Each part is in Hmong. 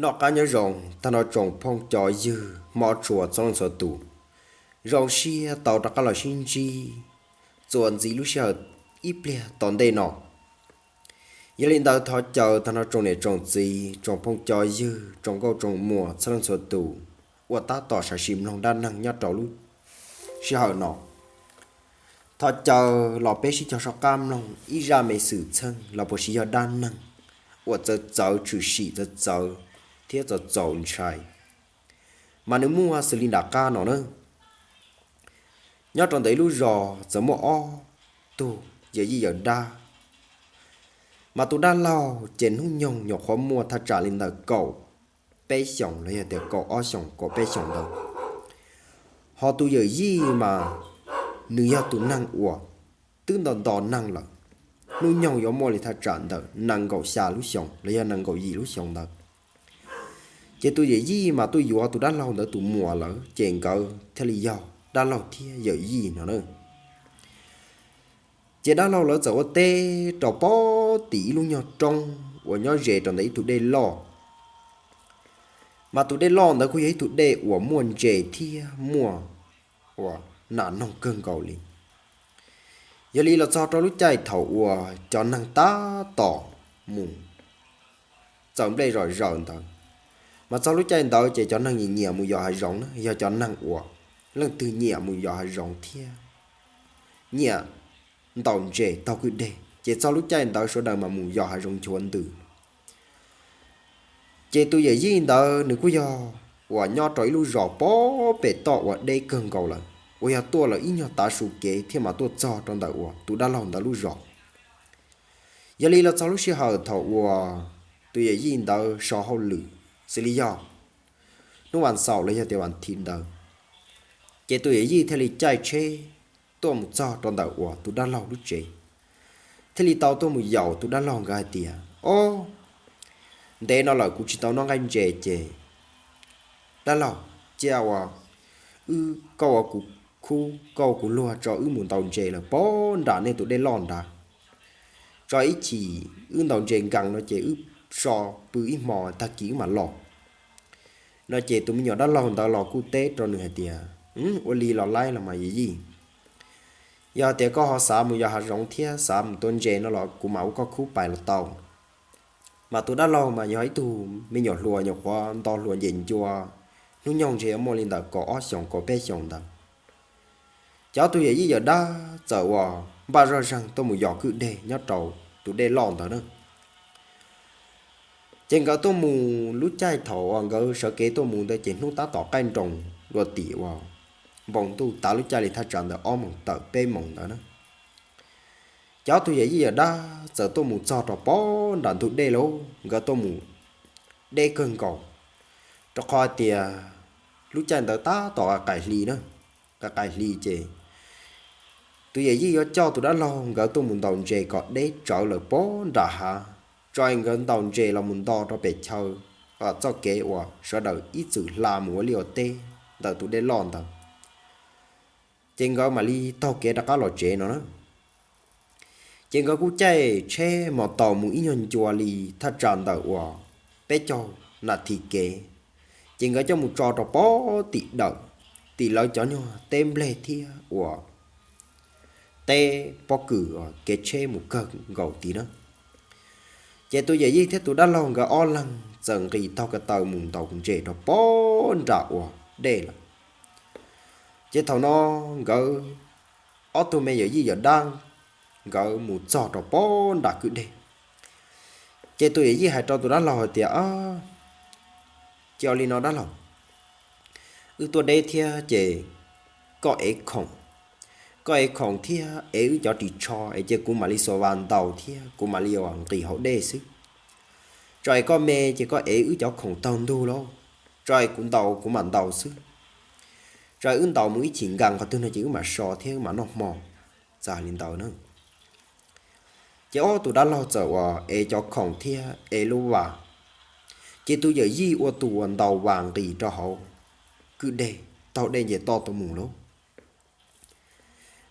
Noj qab nyob zoo tag nrho tsoom phooj cov ywg hmov tshua txhua leej txhua tus, zoo siab tau rov qab los sib ntsib txuas ntxiv lub sij hawm ib pliag tom ntej no. Yog li ntawd thov caw tag nrho tsoom niam tsoom txiv, tsoom phooj cov ywg, tsoom nkauj tsoom muam txhua leej txhua tus uas tab tom sam sim mloog dab neeg nyob rau lub sij hawm no, thov caw los peb sib cog soj qab mloog ib zaj me xwm txheej los puas sis yog dab neeg uas txawv txawv, tshwm sim txawv txawv thiab txaus txaus ntshai. Mas nws muaj xws li nram qab no na. Nyob rau ntawm ib lub zos txawm muaj ob tug yawm yij yawm dab, mas tus dab laug ces hnub nyoog nyuam qhuav muaj thaj tsam li ntawm kaum peb xyoos los yog tias kaum ob xyoos kaum peb xyoos ntawd. Ho tus yawm yij mas nws yog tus neeg uas twb nto nto neeg lawm, hnub nyoog yuav muaj li thaj tsam ntawm nees nkaum xya lub xyoos los yog nees nkaum yim lub xyoos ntawd. Ces tus yawm yij mas tuaj yuav tus dab laug ntawd tus muam lawm ces nkawd thiaj li yog dab laug thiab yawm yij no na. Ces dab laug lawv txawm ua teb rau pob tim ib lub nyuag roob uas nyob ze rau ntawm ib tug dej loj. Mas tus dej loj ntawd kuj yog ib tug dej uas muaj ntses thiab muaj uas nas noog kawg nkaus li. Yog li los txog rau lub caij thaum uas cov neeg tab tom mus txaws nplej zom zaws ntawd, mas txog lub caij ntawd ces cov neeg nyiam nyiam mus yos hav zoov na, yog cov neeg uas leej twg nyiam mus yos hav zoov thiab nyiam ntaus ntses taug kwj deg, ces txog lub caij ntawd sawv daws mas mus yos hav zoov nchuav ntws. Ces tus yawm yij ntawd nws kuj yog uas nyob rau ib lub zos pob pem toj uas deb kawg nkaus lawm, uas yog tuaj lawm ib nyuag tav su kev thiaj mam tuaj txog rau ntawm uas tus dab laug ntawd lub zos. Yog li los txog lub sij hawm thaum uas tus yawm yij ntawd so hauj lwm, xws li yog hnub vas xaum los yog tias vas thiv ntawd, ces tus yawm yij thiaj li caij tsheb tuaj mus txog rau ntawm uas tus dab laug lub tsev, thiaj li tau tuaj mus yaum tus dab laug nkawd hais tias, Ob, ntev no lawm kuv tsis tau noj nqaij ntses ces dab laug, cia uas wb, koj ua kuv khub koj ua kuv luag tso wb mus ntaus ntses lawm pob nram nej tus dej loj nrad. Tso ib chim wb ntaus ntses nkees no ces wb so pw ib hmo tag kis wb mam los. No ces tus me nyuam dab laug ntawd los kuj teb rau nws hais tias, Ua li los laib los mas yawm yij, yog tias koj ho xav mus yos hav zoov thiab xav mus tua ntses no los kuv mam ua koj khub pais los tau. Mas tus dab laug mas yog ib tug me nyuam hluas nyuam qhuav nto hluas nce ncua, hnub nyoog ntshe yuav muaj li ntawm kaum ob xyoos kaum peb xyoos ntawd. Ces ob tug yawm yij yawm dab txawm uas npaj zoj zeeg tuaj mus yos kwj deg nyob rau tus dej loj ntawd na. Ces nkawd tuaj mus lub caij thaum uas nkawd sawv kev tuaj mus ntawd ces hnub tab tom qaij nroos dua tim uas npoo ntuj tav lub caij li thaj tsam ntawm ob moos tawm peb moos ntawd na. Ces ob tug yawm yij yawm dab txawm tuaj mus txog rau pob nram ntug dej lawm, nkawd tuaj mus deb kawg nkaus, rau qhov hais tias lub caij ntawd tab tom qaim hli na, qaim hli ces tus yawm yij yuav coj tus dab laug nkawd tuaj mus ntaus ntses kom deb tsawv lawm pob nram hav, tso nkawd ntaus ntses los mus nto rau pem chaw txoj kev uas sawv daws ib txwm hla mus ua liaj ua teb ntawm tus dej loj ntawd, ces nkawd mam li taug kev rov qab los tsev no na. Ces nkawd kuj caij tsheb mos taus mus ib nyuag ncua li thaj tsam ntawm uas peb caug nas this kev, ces nkawd coj mus tso rau pob tim dawm, tim lawv cov nyuag teb nplej thiab uas teb pob kws uas kev tsheb mus kawg nkaus tid na. Ces tus yawm yij thiab tus dab laug nkawd ob leeg txawm nqis taug ko taw mus ntaus ntses rau pob nram uas dej lawm. Ces thaum no nkawd ob tug me yawm yij yawm dab nkawd mus txog rau pob nram kwj deg, ces tus yawm yij hais rau tus dab laug hais tias, Cia li no dab laug, wb tuaj deb thiab ces koj ev khoom, koj ev khoom thiab ev wb cov ris tsho es cia kuv mam li xuas vas ntaus thiab kuv mam li uas nqis hauv dej xwb. Tso es koj me ces koj ev wb cov khoom taug ntug lauj, tso es kuv ntaus kuv mam ntaus xwb. Tso es wb ntaus mus ib chim nkees qhov twg no ces wb mam so thiab wb mam noj hmo. Txawm li ntawd na, ces ob tug dab laug txawm uas ev cov khoom thiab ev lub vas, ces tus yawm yij ua tus uas ntaus vas nqis rau hauv kwj deg, taug dej nce toj tuaj mus lauj.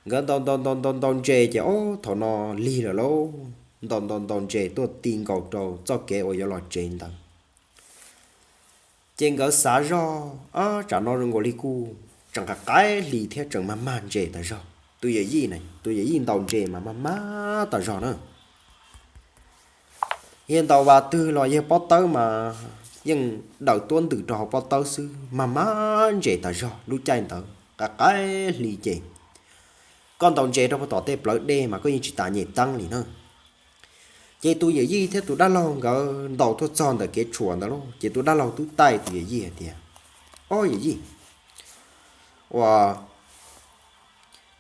Nkawd ntaus ntaus ntaus ntaus ntaus ntses ces ob thaum no lig lawm lauj, ntaus ntaus ntaus ntses tuaj ti nkaus rau txoj kev uas yuav los tsev ntawd. Ces nkawd xav zog, tsam no zoo nkaus li kuj tseem qaim qaim hli thiab tseem mag mag ntses tas zog. Tus yawm yij na, tus yawm yij ntaus ntses mas mag mag tas zog na. Yawg ntaus vas twg los yawg pob tawb mas yeej daws tuab ntws rau hauv pob tawb xwb, mag mag ntses tas zog lub caij ntawd qaim qaim hli ces koj ntaus ntses rau puag tom tej plawv dej mas koj yeej tsis tas nyem teeb li na. Ces tus yawm yij thiab tus dab laug nkawd ntaus tuaj txog ntawm kev tshuam ntawd lauj, ces tus dab laug twb taij tus yawm yij hais tias, Ob yawm yij, ua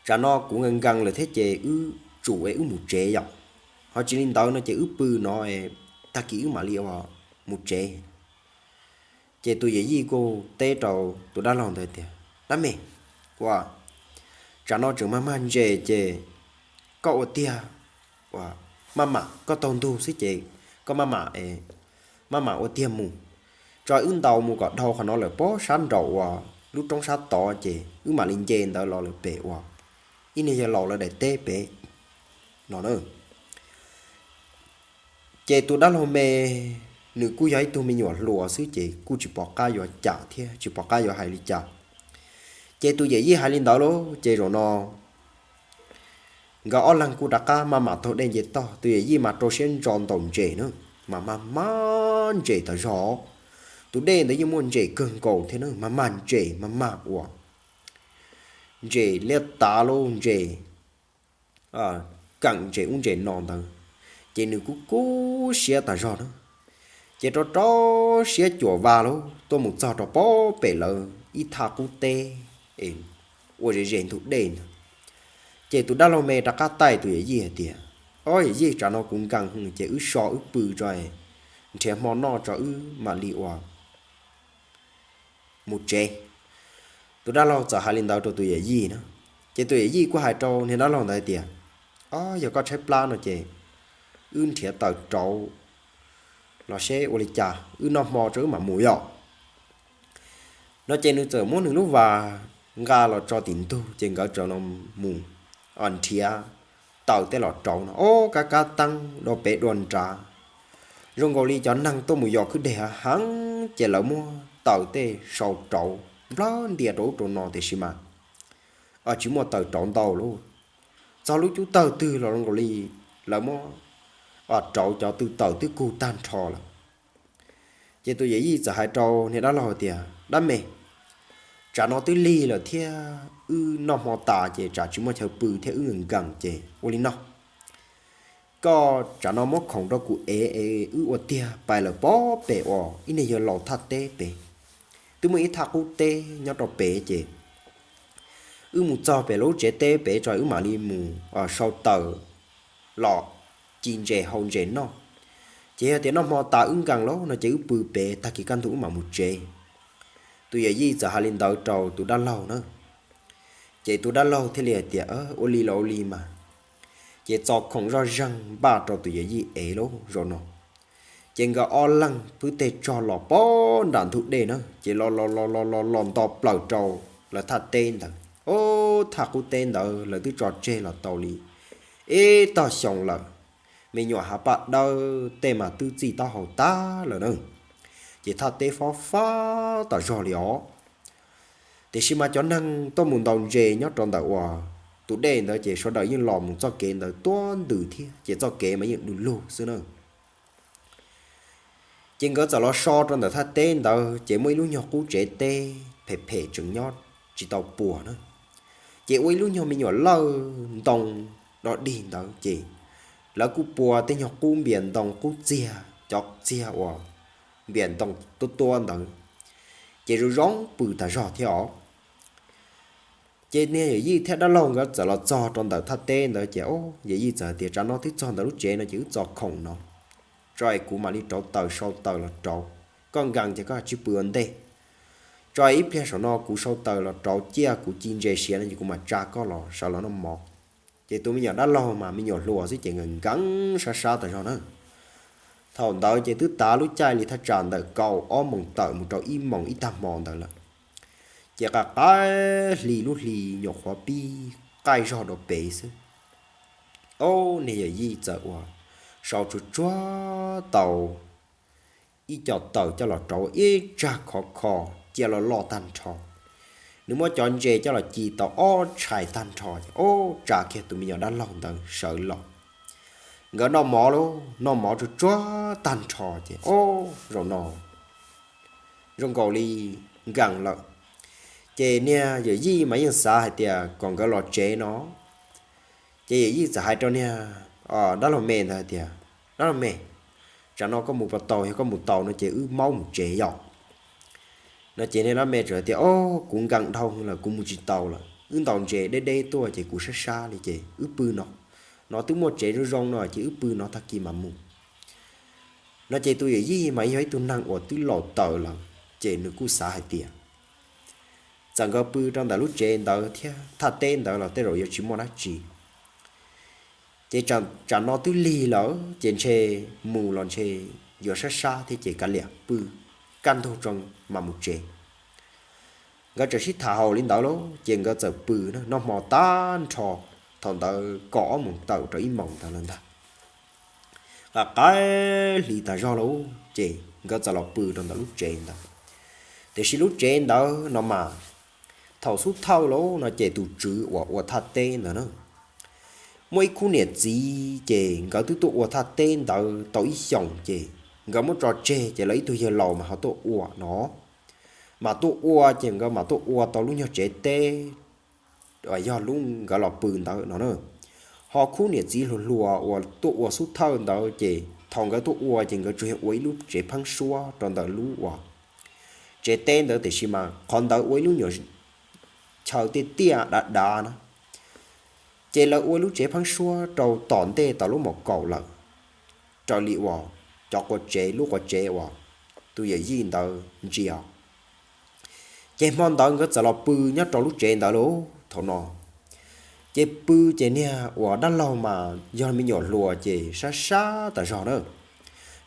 tsam no kuv nkees nkees lawm thiab ces wb tsum es wb mus tsev yom. Ho tsis li ntawd no ces wb pw no, tag kis wb mam li ua mus tsev. Ces tus yawm yij kuj teb rau tus dab laug ntawd tias, Dab me, ua tsam no tseem mag mag ntses ces koj ua tiag, ua maj mam koj taug ntug xwb ces koj maj mam, maj mam ua tiag mus, tso wb ntaus mus kom dhau qhov no lawm pob sab nraum uas lub roob sab tod ces wb mam li nce ntawd los lawm pem uas ib niag yawg laus lawv daim teb pem no na. Ces tus dab laug me nws kuj yog ib tug me nyuam hluas xwb ces kuj tsis pom qab yuav cam thiab tsis pom qab yuav hais li cas. Ces tus yawm yij hais li ntawd lauj, ces zaum no nkawd ob leeg kuj rov qab maj mam taug dej nce toj. Tus yawm yij mas rau siab ntso ntaus ntses na, mas mag mag ntses tas zog. Tus dej ntawd yeej muaj ntses kawg nkaus thiab na, mag mag ntses, mag mag ua ntses liab tav lauj, ntses keem ntses ub ntses no ntawd, ces nws kuj kub siab tas zog na. Ces rau rau siab cuam vas lauj, tuaj mus txog rau pob pem lawv ib thaj qub teb ua ze ze ntug dej ntawd. Ces tus dab laug me rov qab taij tus yawm yij hais tias, Ob yawm yij, tsam no kuv nkees ces wb so wb pw tso, nrhiav hmo noj tso wb mam li ua mus tsev. Tus dab laug txawm hais li ntawd rau tus yawm yij na. Ces tus yawm yij kuj hais rau niag dab laug ntawd hais tias, Ob, yog koj tshaib plab no ces wb nrhiav taws rauv los seb ua li cas, wb noj hmo tso wb mam mus yom. No ces nws txawm muab nws lub vas nqa los tso tim ntug ces nkawd txawm los mus nrhiav taws tej los rauv no, ob, kab kab teeb dua pem dua nrad, zoo nkaus li cov neeg tuaj mus yos kwj deg heev ces lawv muab taws tej sau rauv nplawg ntia rau ub rau no tiam sis mas tsis muaj taws rauv ntau lauj. Txog lub cub tawg twg los zoo nkaus li lawv muab rauv cov tw taws twb kug tag nrho lawm. Ces tus yawm yij txawm hais rau niag dab laug tias, Dab me, tsam no twb lig lawm thiab wb noj hmo tas ces tsam tsis muaj chaw pw thiab wb nkees nkees ces ua li no, koj tsam no muab khoom rau kuv ev es wb ua tiag pais lawm pob pem uas ib niag yawg laus thaj teb pem. Twb muaj ib thaj qub teb nyob rau pem ces wb mus txog pem lub tsev teb pem tso wb mam li mus sau taws los ci ntses hau ntses noj. Ces yog tias noj hmo tas wb nkees lawm no ces wb pw pem, tag kis kaj ntug wb mam mus tsev. Tus yawm yij txawm hais li ntawd rau tus dab laug na. Ces tus dab laug thiaj li hais tias, Ua li los ua li mas. Ces txo khoom zoj zeeg npaj rau tus yawm yij ev lawm zaum no. Ces nkawd ob leeg pw tej tsog los pob nram ntug dej na, ces los los los los los los nto plaws rau lawv thaj teb ntawd. Ob, thaj qub teb ntawd lawv twb tso tseg los tau li ib tog xyoo lawm, me nyuam hav paj dawb tej mas twb txij taub hau tag lawm na. Ces thaj teb fob fab tas zog li os. Tiam sis mas cov neeg tuaj mus ntaus ntses nyob rau ntawm uas tus dej ntawd ces sawv daws yeej los mus txoj kev ntawd tuab ntws thiab, ces txoj kev mas yeej du lug xwb na. Ces nkawd txawm los so rau ntawm thaj teb ntawd ces muaj ib lub nyuag qub tsev teb phem phem tseem nyob tsis tau puas na. Ces ua ib lub nyuag me nyuam lawj ntoo dog dig ntawd ces lawv kuj pua tej nyuag qub npias ntoo qub txiag, cov txiag uas npias ntoo tuab tuab ntawd, ces zoo zoo pw tas zog thiab os. Ces niag yawm yij thiab dab laug nkawd txawm los txog rau ntawm thaj teb ntawd ces yawm yij txawm hais tias, Tsam no twb txog ntawm lub tsev no ces wb txo khoom no tso es kuv mam li rauv taws sau taws los rauv. Koj nkees ces koj tsis pw ua ntej, tso ib pliag saum no kuv sau taws los rauv ciaj kuv ci ntses siav no ces kuv mam tsa koj los sawv los noj mov. Ces tus me nyuam dab laug mas me nyuam hluas xwb ces nkees nkees sab sab tas zog na. Thaum ntawd ces twb tav lub caij li thaj tsam ntawm kaum ob moos tawm mus rau ib moos ib tag hmo ntawd lawm. Ces qaim qaim hli lub hli nyuam qhuav pib qaij zog dua pem xwb. Ob, niag yawm yij txawm ua sau tsuag tsuag tau ib co taws coj los rauv ib tsag khov kho cia loj loj tag nrho. Nws muab cov ntses coj los ci tau ob tshais tag nrho, ob tsa kiag tus me nyuam dab laug ntawd sawv los. Nkawd noj mov lauj, noj mov tsuag tsuag tag nrho ces ob zaum no zoo nkaus li nkees lawm. Ces niag yawm yij mas yeej xav hais tias kom nkawd los tsev no. Ces yawm yij txawm hais rau niag dab laug me ntawd hais tias, Dab laug me, tsam no koj mus puas tau? Yog koj mus tau no ces wb maub mus tsev yom. No ces niag dab me txawm hais tias, Ob, kuv nkees dhau lawm, kuv mus tsis tau lawm, wb ntaus ntses deb deb tuaj ces kuv sab sab li ces wb pw no. No twb muaj tsev zoo zoo no ces wb pw no tag kis mas mus. No ces tus yawm yij mas yog ib tug neeg uas twb laus taws lawm ces nws kuj xav hais tias txawm nkawd pw rau ntawm lub tsev ntawd thiab thaj teb ntawd los tej zaum yuav tsis muaj dab tsi. Ces tsam no twb lig lawm ces ntshe mus los ntshe yuav sab sab thiab ces kav liam pw kaj ntug tso mas mus tsev. Nkawd txawm sib tham haus li ntawd lauj ces nkawd txawm pw noj hmo tag nrho. Thaum ntawd kaum ob moos tawm rau ib moos ntawd lawm ntag. Qaim qaim hli tas zog lauj ces nkawd txawm los pw rau ntawm lub tsev ntawd. Tiam sis lub tsev ntawd no mas thaum xub thawj lauj no ces tus tswv uas ua thaj teb ntawd na, muaj ib khub niam txiv ces nkawd twb tuaj ua thaj teb ntawd tau ib xyoos ces nkawd muab tso tseg ces lawv ib tug yawg laus mas ho tuaj ua no. Mas tuaj ua ces nkawd mas tuaj ua tau lub nyuag tsev teb uas yog lub nkawd los pw ntawd no na. Ho khub niam txiv hluas hluas uas tuaj ua xub thawj ntawd ces thaum nkawd tuaj ua ces nkawd tsuas yog ua ib lub tsev pheeb suab rau ntawm lub uas tsev teb ntawd tiam sis mas qhov ntawd ua ib lub nyuam chaw tiaj tiaj dav dav na. Ces lawv ua lub tsev pheeb suab rau tom ntej tom lub mom kaum lawm, raws li uas cov quav tsev, lub quav tsev uas tus yawm yij ntawd ntsia. Ces hmo ntawd nkawd txawm los pw nyob rau lub tsev ntawd lauj. Thaum no ces pw ces niag uas dab laug mas yog me nyuam hluas ces sab sab tas zog na.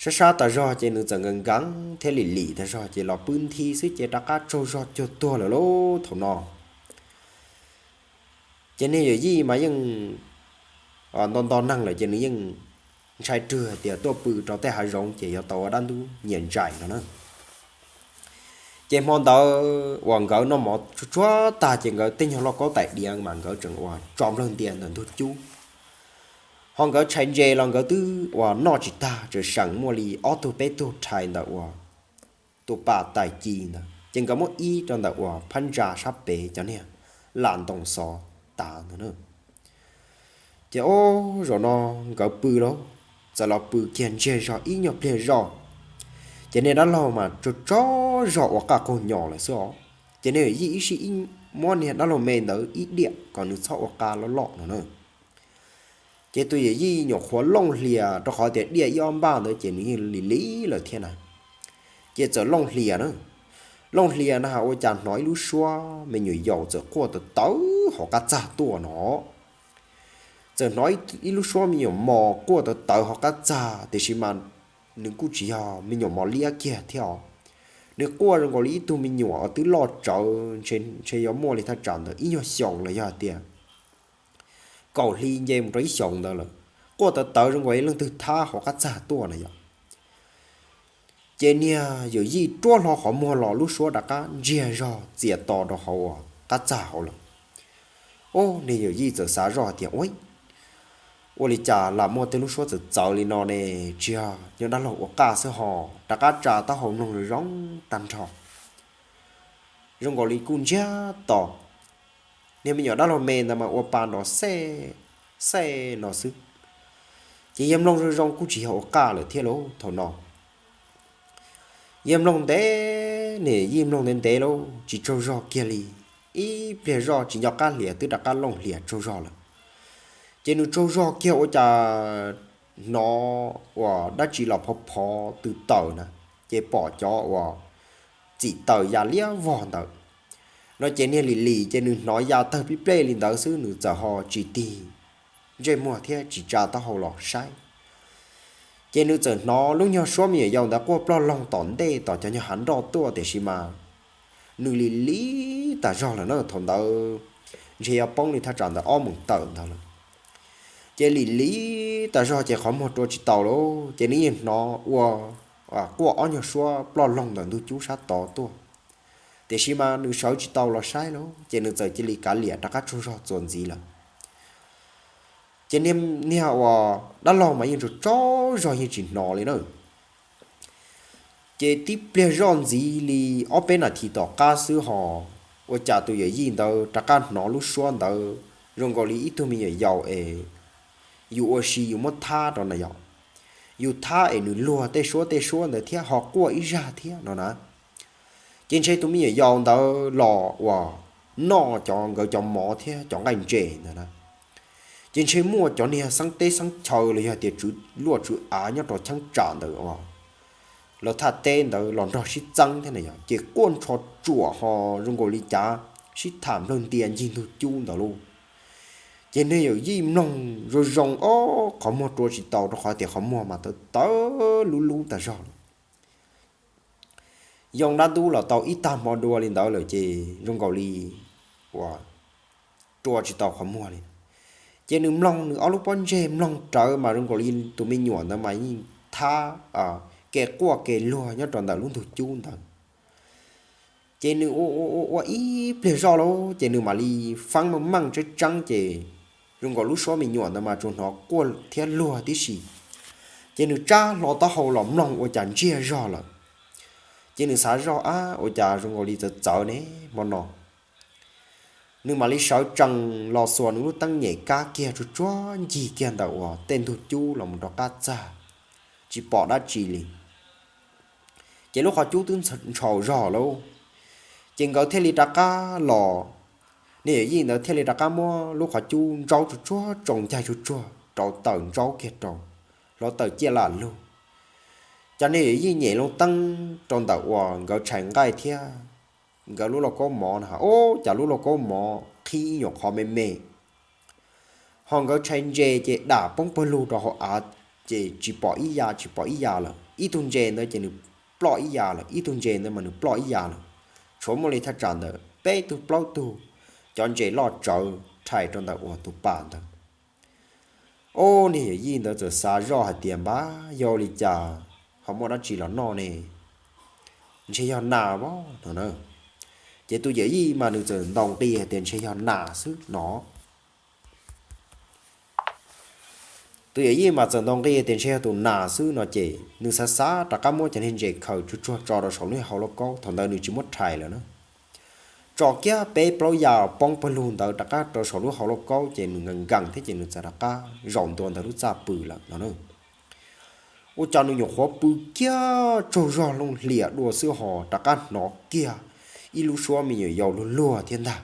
Sab sab tas zog ces nws txawm nkees nkees thiab lim lim tas zog ces los pw nthi xwb ces rov qab tsaug zog cuag tuag lawm lauj thaum no. Ces niag yawm yij mas yeej nto nto neeg lawm ces nws yeej ntshai rwg hais tias tuaj pw rau tej hav zoov ces yuav tau ua dab ntub nyiam ntsais no na. Ces hmo ntawd uas nkawd noj mov tsuag tsuag tag ces nkawd tej nyuag lauj kaub tais diav mas nkawd tseem uas tso nplawg ntia ntawm ntug cub. Ho nkawd tshais ntses los nkawd twb uas noj tsis tag, tseem seem muaj li ob tug peb tug rhais ntawm uas tus pas tais ci ntawd ces nkawd muab ib rau ntawm uas phab ntsa sab pem cov niag lam ntoo xov tas ntawd na. Ces ob zaum no nkawd pw lauj, txawm los pw kiag ntsiag zog ib nyuag pliag zoj, ces niag dab laug mas tsaug tsaug zog ua qaj qaug nyos lawm xwb os. Ces niag yawm yij ib sij ib muab niag dab laug me ntawd ib diam kom nws txhob ua qaj loj loj no na. Ces tus yawm yij nyuam qhuav looj hlias rau qhov tias diaj ib ob npaj ntawd ces nws yeej lig lig lawm thiab na. Ces txawm looj hlias na, looj hlias na ua cas hnov ib lub suab me nyuam yaus txawm quaj tawv tawv hauv qab txag tuaj no. Txawm hnov ib lub suab me nyuam mos quaj tawv tawv hauv qab txag tiam sis mas nws kuj tsis yog me nyuam mos liab kiag thiab os. Nws quaj zoo nkaus li ib tug me nyuam uas twb loj tsawv, ntshe yuav muaj li thaj tsam ntawd ib nyuag xyoos los yog hais tias kaum hli nce mus rau ib xyoos ntawd lawm. Quaj tawv tawv zoo nkaus ib leej twg thab hauv qab txag tuaj na yom. Ces niag yawm yij ruab hlo qhov muag los lub suab rov qab ntsiag zog txias to rau hauv uas qab txag hauv lawm. Ub, niag yawm yij txawm xav zoj hais tias, Ua, ua li cas lam muaj tej lub suab txawv txawv li no ne? Tsis yog nyob dab laug ua qaj xwb hos, rov qab tsa taub hau mloog zoo zoo tag nrho. Zoo nkaus li kuj ntsiag to. Niag me nyuam dab laug me ntawd mas ua pa nrov xej xej no xwb. Ces yawg mloog zoo zoo kuj tsis yog ua qaj lawm thiab lauj thaum no. Yawg mloog ntev, niag yij mloog ntev ntev lauj tsis tsaug zog kiag li. Ib pliag zoj tsis nco qab hlias twb rov qab looj hlias tsaug zog lawm. Ces nws tsaug zog kiag ua cas hnov uas dab tsi los phov phov tw taws na, ces pom cov uas txim taws ya liab vog ntawd. No ces niag lim lim ces nws hnov ya tawg pib plej li ntawd xwb nws txawm ho tsis tig ntsej muag thiab tsis tsa taub hau los saib. Ces nws txawm hnov lub nyuag suab me nyuam yaus ntawd quaj ploj loog tom ntej tom cov nyuag hav nroj tuaj tiam sis mas nws lim lim tas zog lawm na, thaum ntawd ntshe yuav poob li thaj tsam ntawd ob moos tawm ntawd lawm. Ces lim lim tas zog ces qhov muag rua tsis tau lauj, ces nws yeej hnov ua quaj ob nyuag suab ploj loog ntawm ntug cub sab tod tuaj. Tiam sis mas nws sawv tsis tau los saib lawm ces nws txawm cia li kav liam rov qab tsaug zog txuas ntxiv lawm. Ces niag uas dab laug mas yeej tsaug tsaug zog yeej tsis hnov li na. Ces tib pliag zoj ntxiv li ob peb nas this tom qab xwb ho ua cas tus yawm yij ntawd rov qab hnov lub suab ntawd zoo nkaus li ib tug me nyuam yaus es yus ua si yus muab thab rau na yom, yus thab es nws luag tej suab tej suab ntawd thiab ho quaj ib zaj thiab no na. Ces ntshe tus me nyuam yaus ntawd los uas noj cov nkawd cov mov thiab cov nqaij ntses ntawd na. Ces ntshe muaj cov niag xeeb teb xeeb chaw los yog tias tswv luaj tswv av nyob rau cheeb tsam ntawd uas lawv thaj teb ntawd los nrog sib txeeb thiab na yom, ces quaj nrho tsuam ho zoo nkaus li cav sib tham nplawg ntia ncig ntug cub ntawd lauj. Ces niag yawm yij mloog zoo zoo ob qhov muag rua tsis tau rau qhov tias qhov muag mas tawv tawv lub lub tas zog lawm. Yoo dab ntub los tau ib tag hmo dua li ntawd lawm ces zoo nkaus li uas rua tsis tau qhov muag li. Ces nws mloog nws ob lub pob ntseg mloog rawv mas zoo nkaus li tus me nyuam ntawd mas yeej thab kev quaj kev luag nyob rau ntawm lub ntug cub ntawd. Ces nws ua ua ua ib pliag zoj lauj ces nws mam li faab meej meej tseeb tseeb ces zoo nkaus lub suab me nyuam ntawd mas tsuas hnov quaj thiab luag tib si. Ces nws tsab hlo taub hau los mloog ua cas ntsiag zog lawm. Ces nws xav zoj ab ua cas zoo nkaus li txawv txawv ne hmo no. Nws mam li sawv tsees los xuas nws lub teeb nyem kab kiag tsuag tsuag ncig kiag ntawm uas tej ntug cub los mus rov qab txag, tsis pom dab tsi li. Ces lub qhov cub twb ntshaus zog lauj. Ces nkawd thiaj li rov qab los, niag yawm yij ntawd thiaj li rov qab muab lub qhov cub ntsaub tsuag tsuag tsoo ncaig tsuag tsuag rau tawm ntsaub kiag rau hluav taws ciaj lam lug. Ces niag yawm yij nyem loo teeb rau ntawm uas nkawd tshais nqaij thiab nkawd lub lauj kaub mov na, ub cas lub lauj kaub mov qhib ib nyuam qhov me me. Ho nkawd tshais ntses ces dam poob pawg lug rau hauv av, ces tsis pom ib ya tsis pom ib ya lawm. Ib tug ntses ntawd ces nws ploj ib ya lawm, ib tug ntses ntawd mas nws ploj ib ya lawm. Tshuav muaj li thaj tsam ntawm peb tug plaub tug cov ntses loj tsawv rhais rau ntawm uas tus pas ntawd. Ub, niag yawm yij ntawd txawm xav zoj hais tias npab yog li cas ho muaj dab tsi los noj ne, ntshe yog nas as no na. Ces tus yawm yij mas nws txawm ntaus nqi hais tias ntshe yog nas xwb no. Tus yawm yij mas txawm ntaus nqi tias ntshe yog tus nas xwb no ces nws xav xav rov qab muab cov niag ntses khaws tsuag tsuag tso rau saum lub hauv lauj kaub, thaum ntawd nws tsis muab rhais lawm na. Tso kiag peb plaub ya poob pawg lug ntawd rov qab rau saum lub hauv lauj kaub ces nws nkees nkees thiab ces nws txawm rov qab zaum ntua ntawm lub txaj pw lawm no na. Ua cas nws nyuam qhuav pw kiag tsaug zog looj hlias dua xwb ho rov qab hnov kiag ib lub suab me nyuam yaus luag luag thiab ntag.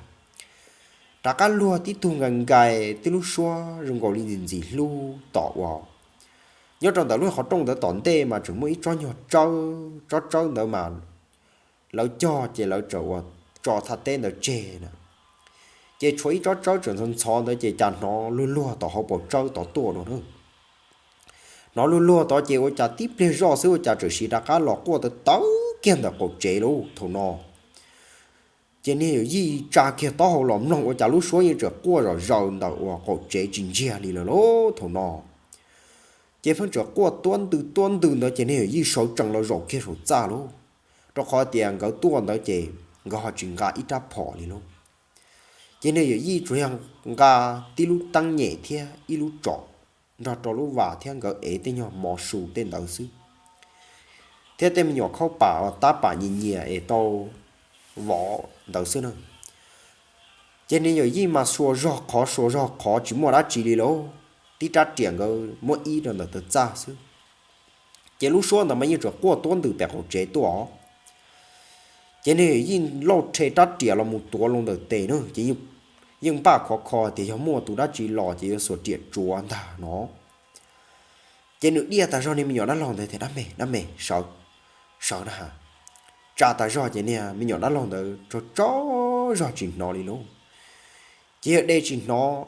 Rov qab luag tib tug nkais nkais, tib lub suab zoo nkaus li ntxim ntxim hlub tom uas nyob rau ntawm lub qhov rooj ntawd tom ntej mas tseem muaj ib tsob nyuag tsawb, tsob tsawb ntawd mas lawv cog ces lawv txawm uas tso thaj teb ntawd tseg na. Ces tshuav ib tsob tsawb tseem ntxhov ntxhov ntawd ces cas hnov luag luag tom hauv paus tsawb tod tuaj dua na. Hnov luag luag tod ces ua cas tib pliag zoj xwb ua cas txawm siv rov qab los quaj tawv tawv kiag ntawm qaum tsev lauj thaum no. Ces niag yawm yij tsa kiag taub hau los mloog ua cas lub suab yeej tseem quaj zom zaws ntawm uas qaum tsev tsis ntsiag li lawm lauj thaum no. Ces pheej tseem quaj tuab ntws tuab ntws ntawd ces niag yawm yij sawv tsees los zaum kiag saum txaj lauj, rau qhov tias nkawd tuaj ntawd ces nkawd ho tsis nqa ib rab phom li lauj. Ces niag yawm yij tsuas yog nqa tib lub teeb nyem thiab ib lub tsom nrog rau lub vas thiab nkawd ev tej nyuag mov su tej ntawd xwb, thiab tej me nyuam khaub pam uas tab pam nyias nyias es tau vov ntawd xwb na. Ces niag yawm yij mas xuas zog qhov xuas zog qhov tsis muaj dab tsi li lauj, tib rab riam nkawd muab ib rau ntawm taw txaj xwb. Ces lub suab ntawd mas yeej tseem quaj tuab ntws pem qaum tsev tuaj os. Ces niag yawm yij lauj rhe rab riam los mus tuav loo ntawm tes na, ces yeej npaj khov kho tias yog muaj tus dab tsi los ces yuav xuas riam tsuav ntag no. Ces nws diaj tas zog niag me nyuam dab laug ntawd tias, Dab me, dab me, sawv, sawv na ha. Tsa tas zog ces niag me nyuam dab laug ntawd tsaug tsaug zog tsis hnov li lauj. Ces yog de tsis hnov,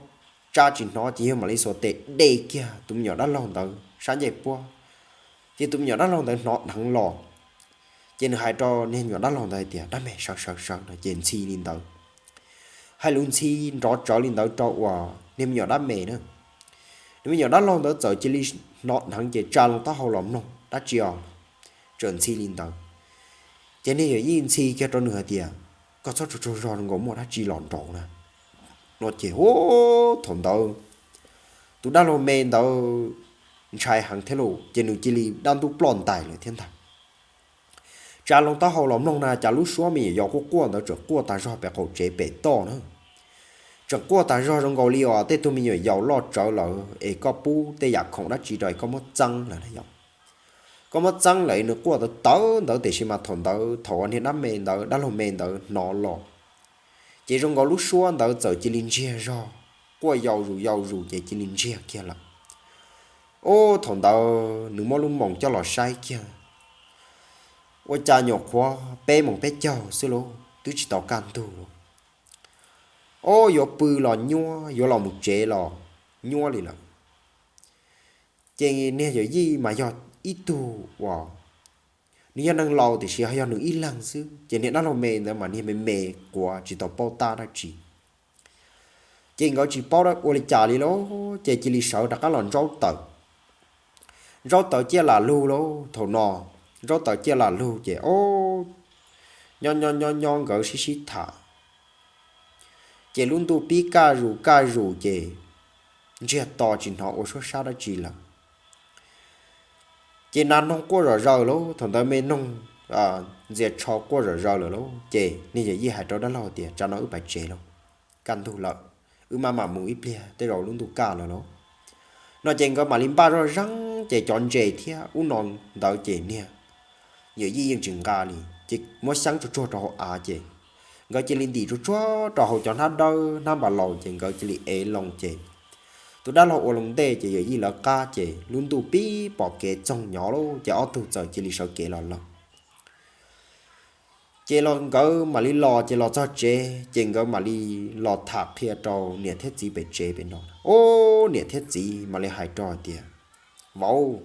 tsa tsis hnov ces yog mam li xuas tes de kiag tus me nyuam dab laug ntawd sab ncej puab. Ces tus me nyuam dab laug ntawd hnov dheev los, ces nws hais rau niag me nyuam dab laug ntawd hais tias, Dab me, sawv sawv sawv no ces ntxhi li ntawd. Hais lus ntxhi nrov tsawv li ntawd rau uas niag me nyuam dab me na. Niag me nyuam dab laug ntawd txawm cia li hnov dheev ces tsa loo taub hau los mloog dab tsi os. txawm ntxhi li ntawd. Ces niag yawm yij ntxhi kiag rau nws hais tias, koj txhob tsaug tsaug zog, zoo nkaus muaj dab tsi los nraud na. No ces thaum ntawd tus dab laug me ntawd ntshai heev thiab lauj, ces nws cia li dab ntub ploj ntais lawm thiab ntag. Tsa loo taub hau los mloog na cas lub suab me nyuam yaus quaj quaj ntawd tseem quaj tas zog pem qaum tsev pem toj na. Tseem quaj tas zog zoo nkaus li os tej tug me nyuam yaus loj tsawv lawm es koj pub tej yam khoom dab tsi rau es koj muab txeeb lawm na yom. Koj muab txeeb lawm nws quaj tawv tawv ntawd tiam sis mas thaum ntawd thaum uas niag dab me ntawd dab laug me ntawd hnov los, ces zoo nkaus lub suab ntawd txawm cia li ntsiag zog, quaj yau zus yau zus ces cia li ntsiag kiag lawm. Ub, thaum ntawd nws muab lub moos coj los saib kiag, ua cas nyuam qhuav peb moos peb caug xwb lauj, twb tsis tau kaj ntug lauj. Ub, yuav pw los nyuab, yuav los mus tsev los nyuab li lawm. Ces niag yawm yij mas yog ib tug uas nws yog neeg laus tiam sis ho yog nws ib leeg xwb, ces niag dab laug me ntawd mas niag me me quav tsis tau paub tab dab tsi. Ces nkawd tsis paub ua li cas li lauj, ces cia li sawv rov qab los ntsaub taws. Ntsaub taws ciaj lam lug lauj, thaum no ntsaub taws ciaj lam lug ces o, nyob nyob nyob nyob nkawd sib sib tham, ces lub ntuj pib kaj zus kaj zus ces ntsiag to tsis hnov ua suab sab dab tsi lawm. Ces nas noog quaj zom zaws lauj, thaum ntawd me noog ntxias tsho quaj zom zaws lawm lauj, ces niag yawm yij hais rau dab laug tias, tsam no wb pais tsev lauj, kaj ntug lawm, wb maj mam mus ib pliag tej zaum lub ntuj kaj lawm lauj. No ces nkawd mam li npaj zoj zeeg ces cov ntses thiab ub no ntawd ces niag yawm yij yeej tsis nqa li ces muab xyeeb tsuag tsuag rau hauv av ces nkawd cia li ntim tsuag tsuag rau hauv cov hnab dawb hnab npas laus ces nkawd cia li ev loo ces tus dab laug ua loo ntej ces yawm yij lawv qab ces lub ntuj pib pom kev txoog nyob lauj, ces ob tug txawm cia li sawv kev los lawm. Ces los nkawd mam li los, ces los txog tsev ces nkawd mam li los tham qhia rau niam thiab txiv pem tsev pem no. Ub, niam thiab txiv mam li hais rau hais tias, vauv,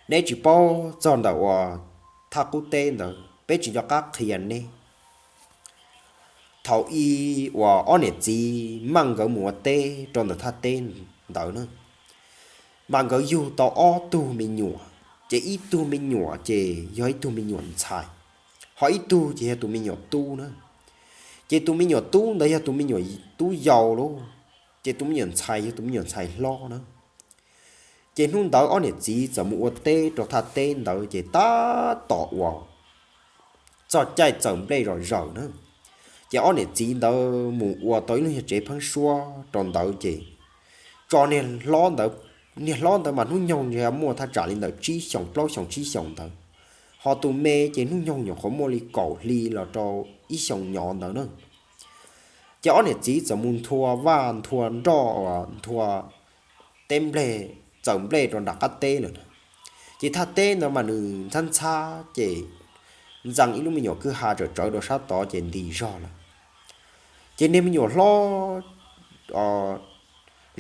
neb tsis paub txog ntawm uas thaj qub teb ntawd, peb tsis nco qab qhia neb. Thaum ub uas ob niam txiv Meej nkawd mus ua teb rau ntawm thaj teb ntawd na, mas nkawd yug tau ob tug me nyuam, ces ib tug me nyuam ces yog ib tug me nyuam ntxhais, ho ib tug ces yog tus me nyuam tub na. Ces tus me nyuam tub ntawd yog tus me nyuam tub yau lauj, ces tus me nyuam ntxhais yog tus me nyuam ntxhais hlob na. Ces hnub ntawd ob niam txiv txawm mus ua teb rau thaj teb ntawd ces tab tom uas txog caij txawm nplej zom zaws na. Ces ob niam txiv ntawd mus ua tau ib lub nyuag tsev pheeb suab rau ntawd ces tso niag hlob ntawd, niag hlob ntawd mas hnub nyoog ntshe muaj thaj tsam li ntawm tsib xyoos plaub xyoos tsib xyoos ntawd, ho tus me ces hnub nyoog nyuam qhuav muaj li kaum hli los rau ib xyoos nyob ntawd na. Ces ob niam txiv txawm mus nthua vaj nthua nroj uas nthua teb nplej, txawm nplej rau nram qab teb lawm na. Ces thaj teb ntawd mas nws ntxhab ntxhab ces ntxees ib lub me nyuam kwj ha tsawm tsawv rau sab tod ces nti zog lawm. Ces niag me nyuam hlob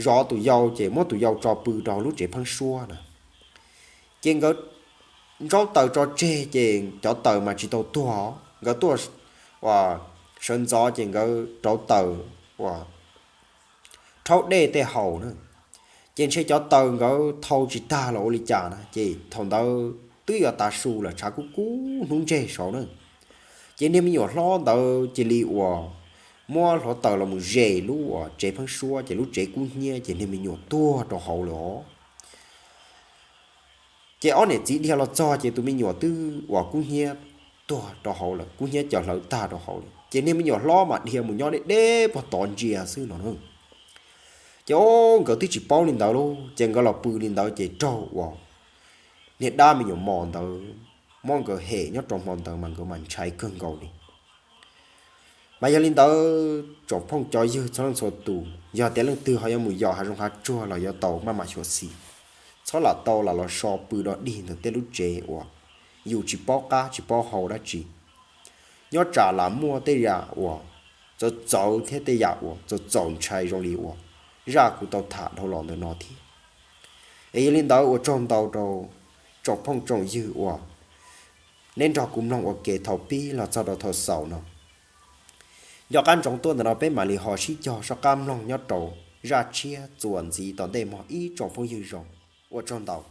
zov tus yau ces muab tus yau tso pw rau hauv lub tsev pheeb suab na. Ces nkawd ntsaub taws tso tseg ces cov taws mas tsis tau tuag, nkawd tuaj uas sawv ntxov ces nkawd rauv taws uas rhaub dej tej haus na. Ces ntshe cov taws nkawd thau tsis tag los ua li cas na, ces thaum ntawd twb yuav tav su lawm tshav kub kub hnub ntseg saud na. Ces niag me nyuam hlob ntawd cia li uas muab hluav taws los mus zes lub uas tsev pheeb suab ces lub tsev kub hnyiab ces niag me nyuam tuag rau hauv lawm os. Ces ob niam txiv dhia los txog ces tus me nyuam twb uas kub hnyiab tuag rau hauv lawm, kub hnyiab cov hlawv tag rau hauv lawm. Ces niag me nyuam hlob mas dhia mus nyob deb deb puag tod ntsia xwb no na. Ces o, nkawd twb tsis paub li ntawd lauj, ces nkawd los pw li ntawd ces raug uas niag dab me nyuam mos ntawd muab nkawd hem nyob rau hmo ntawd mas nkawd mas ntshai kawg nkaus li. Mas yog li ntawd tsoom phooj cov ywg txhua leej txhua tus, yog tias leej twg ho yuav mus yos hav zoov hav tsuag los yuav tau maj mam xyuam xim, txhob lam tau lam los so pw dog dig ntawm tej lub tsev uas yus tsis paub qab tsis paub hau dab tsi. Nyob tsam lam muaj tej yam uas txawv txawv thiab tej yam uas txaus txaus ntshai zoo li uas zaj kuv tau tham dhau los ntawm no thiab. Es yog li ntawd ua tsaug ntau rau tsoom phooj tsoom ywg uas neb nrog kuv mloog ua ke thaum pib los txog rau thaum xaus no. Nco qab ntsoov tuaj ntawm no peb mam li ho sib cog soj qab mloog nyob rau zaj tshiab txuas ntxiv tom ntej mog ib tsoom phooj ywg zoo. Ua tsaug ntau.